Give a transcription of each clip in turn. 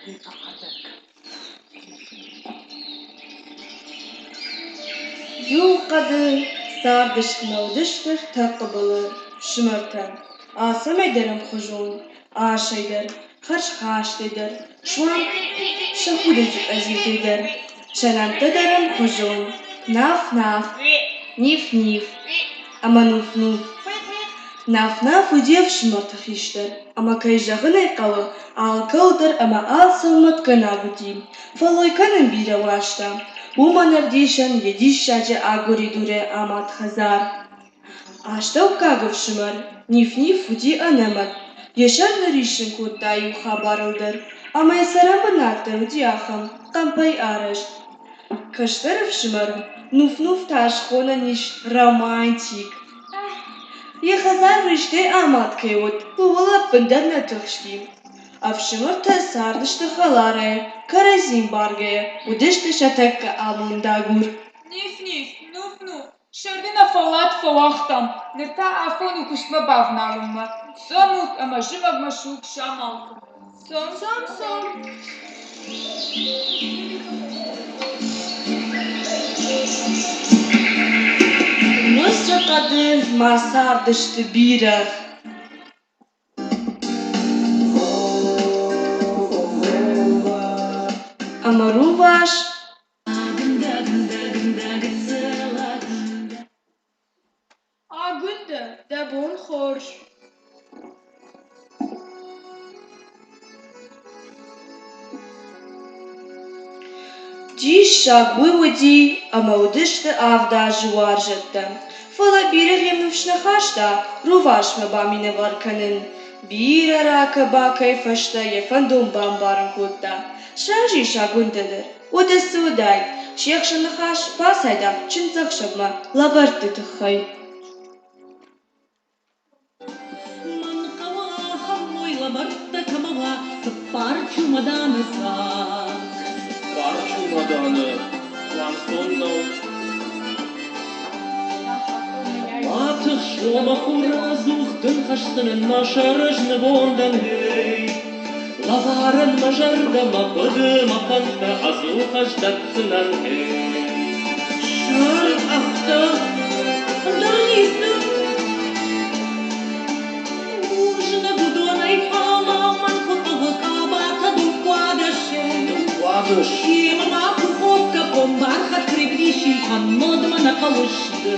Иу хъӕды цардысты мӕ уыдысты ртӕ хъыбылы фсымӕртӕ. Алцӕмӕй дӕр ӕмхуызон, асӕй дӕр, хӕрзхастӕй дӕр, суанг сӕ худӕджы къӕдзилтӕй дӕр. Сӕ нӕмттӕ дӕр ӕмхуызон: Наф-Наф, Ниф-Ниф ӕмӕ Нуф-Нуф. Наф-Наф уыди ӕфсымӕрты хистӕр, ӕмӕ, кӕй зӕгъын ӕй хъӕуы, алкӕуыл дӕр ӕмӕ алцӕуыл мӕтгӕнаг уыди. Фӕллой кӕнын бирӕ уарзта. Уымӕн ӕвдисӕн йӕ диссаджы агуыридурӕй амад хӕдзар. Астӕуккаг ӕфсымӕр Ниф-Ниф уыди ӕнӕмӕт, йӕ сӕр нырриссын кодта иу хабарыл дӕр, ӕмӕ йӕ цӕрӕнбынат дӕр уыди ахӕм, хъӕмпӕй арӕзт. Кӕстӕр ӕфсымӕр Нуф-Нуф та схонӕн ис романтик. Йӕ хӕдзар рыстӕй амад кӕй уыд, ууыл ӕппындӕр нӕ тыхсти. Ӕфсымӕртӕ цардысты хӕларӕй, кӕрӕдзи ӕмбаргӕйӕ, уыдысты сӕ тӕккӕ амондагур. Ниф-ниф, нуф-нуф, сӕрды нӕ фӕллад фӕуагътам, ныр та афон у куыстмӕ бавналынмӕ. Цомут ӕмӕ зымӕгмӕ суг самал кӕнӕм. Цом, цом, цом. Уыцы хъӕды ма цардысты бирӕ. Ӕмӕ рувас Агуындӕ, дӕ бон хорз! Диссаг уый уыди, ӕмӕ уыдысты авд азы уарзӕттӕ. Фӕлӕ бирӕгъ йӕ ныфс нӕ хаста рувасмӕ баминӕвар кӕнын. Бирӕ ракӕ-бакӕйы фӕстӕ йӕ фӕндон бамбарын кодта. Сразы ис Агуындӕ дӕр. Уӕдӕ цы уыдаид, се хсӕн ныхас бацайдагъ чындзӕхсӕвмӕ лӕвӕртты тыххӕй. Мӕн хъӕуы ахӕм мой лӕвӕрттӕ кӕмӕ уа, цыппар чумӕданы дзаг. Цыппар чумӕданы уанцон нӕу. Ма тыхс, о мӕ хур, ӕдзух дын хӕсдзынӕн мӕ сӕры нывондӕн, гъей! Лӕварӕн мӕ зӕрдӕ, мӕ хъуыды, мӕ фӕндтӕ ӕдзух ӕз дӕтдзынӕн, гъей! Сӕр къӕхтӕ, ӕндӕр ницы. Бузныг уыдонӕй, фӕлӕ мӕн куы хъӕуы къабатӕ дыууадӕсӕй. Дыууадӕс? Семӕ ма пуховкӕ, бомбархат крепдиши, кӕннод мӕ нӕ хъӕуыс ды.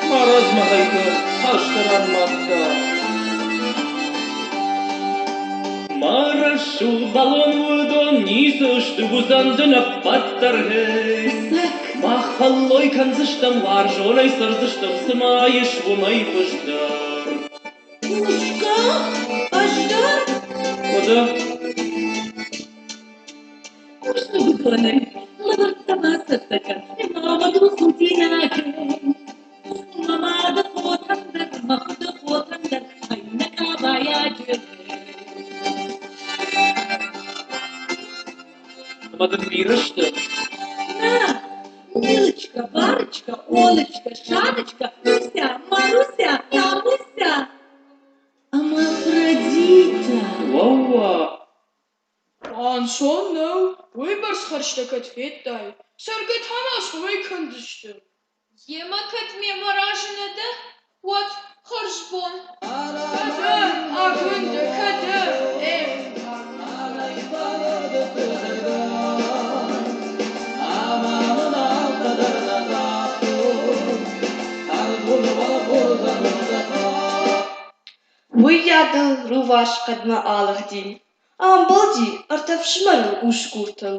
Марадз-ма гъӕйтӕ, хӕстӕрӕн мадта. Мӕ рӕсугъд бӕлон уыдон ницы сты, уыдзӕн дын ӕппӕт дӕр, гъей. Мах фӕллой кӕндзыстӕм, уарзонӕй цӕрдзыстӕм, цыма ис уымӕй хуыздӕр. Пушка, ӕз дӕр? Уӕдӕ? Бузныг уыдонӕй, лӕвӕрттӕ ма цӕттӕ кӕн, мӕ мад худинаг. Мӕ мады хотӕн дӕр, мӕ фыды хотӕн дӕр фӕйнӕ къабайаджы. Ӕмӕ дын бирӕ сты? Нӕ, Милочка, Барочка, Олочка, Шаночка, Туся, Маруся, Тамуся ӕмӕ Афродитӕ. Уӕууа! Ӕнцон нӕу, уыйбӕрц хӕрзтӕ кӕд федтай, цӕргӕ та ма цӕмӕй кӕндзысты? Йемӕ кӕд мемӕ разы нӕ дӕ, уӕд хӕрзбон. Кӕдӕ, Агуындӕ, кӕдӕ, э! Уыйадыл рувас хъӕдмӕ алыгъди. Амбылди ӕртӕ фсымӕрыл усгуртыл.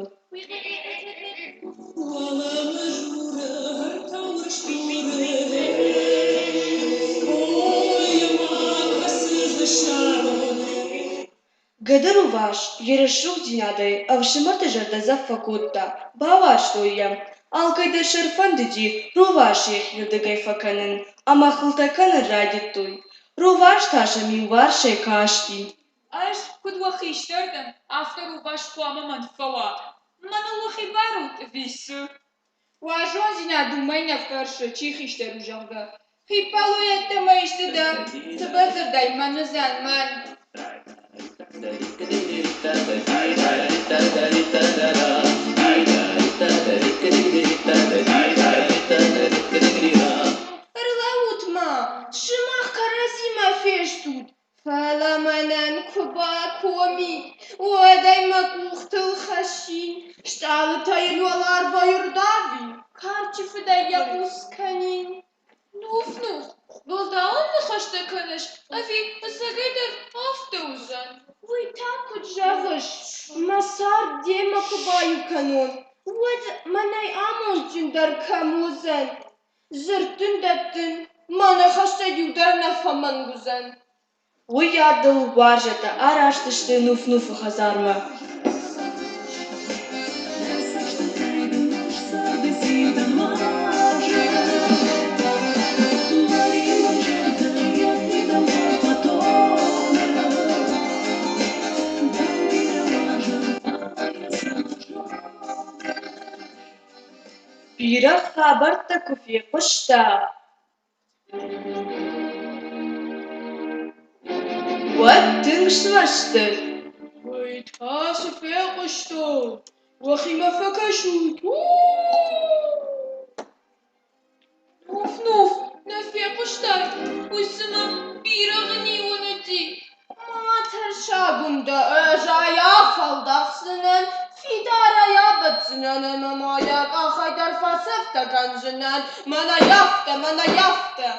Гӕды рувас йӕ рӕсугъддзинадӕй ӕфсымӕрты зӕрдӕдзӕф фӕкодта, бауарзтой йӕ. Алкӕй дӕр сӕ ӕрфӕндыди рувасы йӕхирдыгӕй фӕкӕнын, ӕмӕ хылтӕ кӕнын райдыдтой. Рувас та сӕм иуварсӕй касти. Ӕз, куыд уӕ хистӕр дӕн, афтӕ рувас хъуамӕ мӕн фӕуа. Мӕныл уӕхи барут, ӕви цы? Уарзондзинад уымӕй нӕ фӕрсы, чи хистӕр у, зӕгъгӕ. Хиппӕлой ӕддӕмӕ исты дӕ, цыбыр дзырдӕй, мӕн уыдзӕн, мӕн. фӕцахуыртон ми, уӕд ӕй мӕ къухтыл хӕссин, стъалытӕ йын уӕларвӕй ӕрдавин, карчы фыдӕй йӕ буц кӕнин. Нуф-нуф, уӕлдауӕн ныхӕстӕ кӕныс ӕви ӕцӕгӕйдӕр афтӕ уыдзӕн? Уый та куыд зӕгъыс, мӕ цард демӕ куы баиу кӕнон, уӕд мӕнӕй амондджындӕр кӕм уыдзӕн? Дзырд дын дӕттын, мӕ ныхӕстӕй иу дӕр нӕ фӕмӕнг уыдзӕн. Уыйадыл уарзӕттӕ араст сты Нуф-Нуфы хӕдзармӕ. Бирӕ хабӕрттӕ куы фехъуыста, уӕд тынг смӕсты. Уый та цы фехъуыстон? Уӕхимӕ фӕкӕсут! Нуф-нуф, нӕ фехъуыстай? Уый цыма бирӕгъы ниуын уыди. Ма тӕрс, Агуындӕ, ӕз ӕй афӕлдахдзынӕн, фидарӕй абӕтдзынӕн ӕмӕ ма йӕ къахӕй дӕр фӕцӕфтӕ кӕндзынӕн. Мӕнӕй афтӕ, мӕнӕй афтӕ.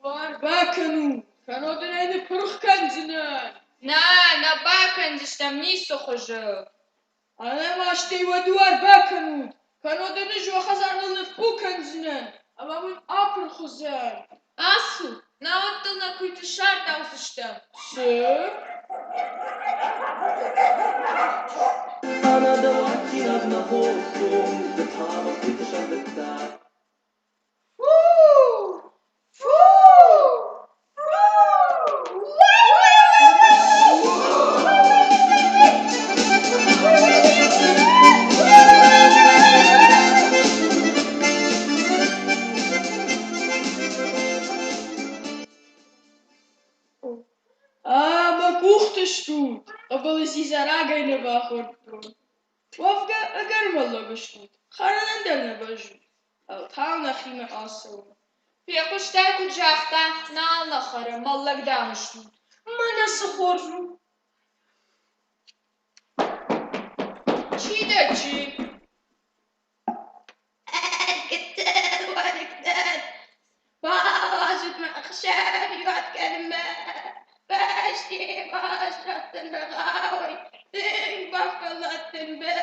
Дуар бакӕнут, кӕннод ын ӕй ныппырх кӕндзынӕн. Нӕ, нӕ бакӕндзыстӕм ницы хуызы. Ӕнӕмастӕй уӕ дуар бакӕнут, кӕннод ын ӕз уӕ хӕдзарыл ныффу кӕндзынӕн ӕмӕ уын апырх уыдзӕн. Ацу, науӕд дыл нӕ куыйты сардаудзыстӕм. Цы? Ӕмӕ дӕ уаддинаг нӕ хордтон, ды та мӕ куыйты сӕрдыдта. Фу! Фу! Ӕмӕ къухты стут, хъыбылы дзидза рагӕй нӕ бахордтон. Уӕвгӕ, ӕгӕр мӕллӕг стут, хӕрынӕн дӕр нӕ бӕззут. Ӕлтау нӕхимӕ ацӕуӕм. Фехъуыстай, куыд загъта, нал нӕ хӕры, мӕллӕг дам стут. Мӕнӕ цы хорз у! Чи дӕ, чи? Бауадзут мӕ ӕхсӕвиуат кӕнынмӕ, фӕсте баздӕхтӕн рӕгъауӕй, тынг бафӕлладтӕн мӕ.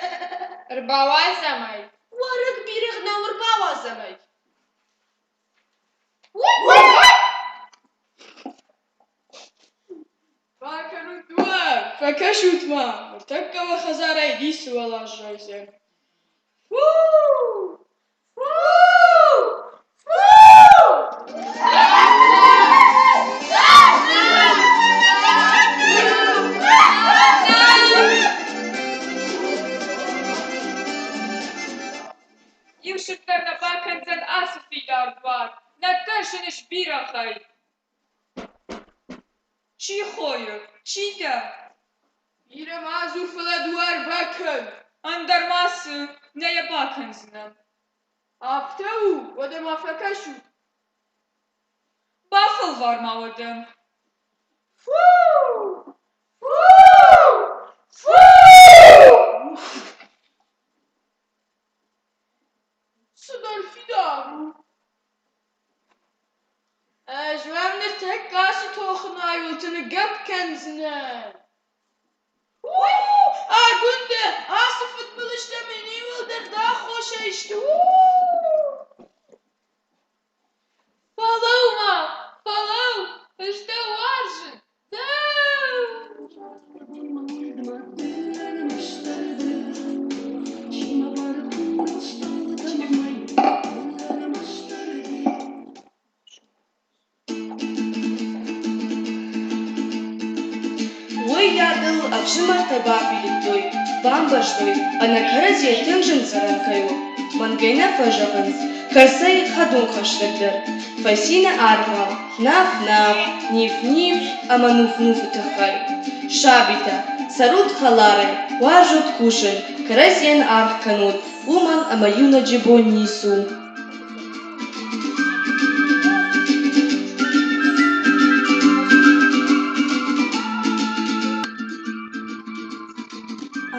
Ӕрбауадзӕм ӕй. Уӕрыкк бирӕгъ нӕу, ӕрбауадзӕм ӕй. Бакӕнут дуар, фӕкӕсут-ма, ныртӕккӕ уӕ хӕдзарӕй ницыуал аззайдзӕн. Фу! Фу! Фу! Иу сырд дӕр нӕ бакӕндзӕн ацы фидар дуар, нӕ тӕрсын ис бирӕгъӕй. Чи хойы, чи дӕ? Бирӕ ма дзур, фӕлӕ дуар бакӕн. Ӕндӕр ма цы, нӕ йӕ бакӕндзынӕн. Афтӕ у, уӕдӕ ма фӕкӕсут. Бафӕлвар ма уӕдӕ. Фу! Фу! Фу! Цыдӕр фидар у. Ӕз уӕм ныртӕккӕ ацы тохынайуылты ныггӕпп кӕндзынӕн. Агуындӕ, ацы фыдбылызтӕ мын иууылдӕр дӕ аххосӕй сты. Фӕлӕуу-ма, фӕлӕуу, ӕз дӕ уарзын, дӕу! Уыйадыл ӕфсымӕртӕ бафидыдтой, бамбӕрстой, ӕнӕ кӕрӕдзийӕ тынг зын цӕрӕн кӕй у. Мӕнгӕй нӕ фӕзӕгъынц, кӕрцӕй хӕдон хӕстӕгдӕр. Фӕци нӕ аргъау. Наф-Наф, Ниф-Ниф ӕмӕ Нуф-Нуфы тыххӕй. Сабитӕ, цӕрут хӕларӕй, уарзут кусын, кӕрӕдзийӕн аргъ кӕнут, уымӕн ӕмӕ иунӕджы бон ницы у.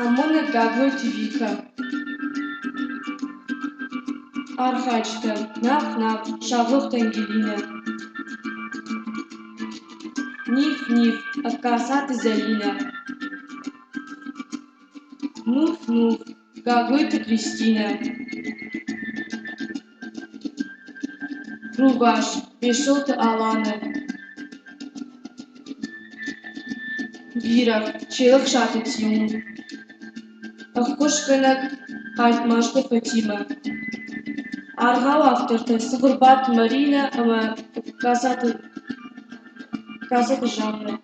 Амонӕг Гаглойты Викӕ. Архайджытӕ: Наф-Наф, Саулохты Ангелинӕ. Ниф-Ниф, Ӕгкацаты Зӕлинӕ. Нуф-Нуф, Гаглойты Кристинӕ. Рувас, Бесолты Аланӕ. Бирӕгъ, Челӕхсаты Тимур. Ӕххуысгӕнӕг Хъайтмазты Фатимӕ. Аргъауы автортӕ Цыгъуырбаты Маринӕ ӕмӕ Касаты Жаннӕ.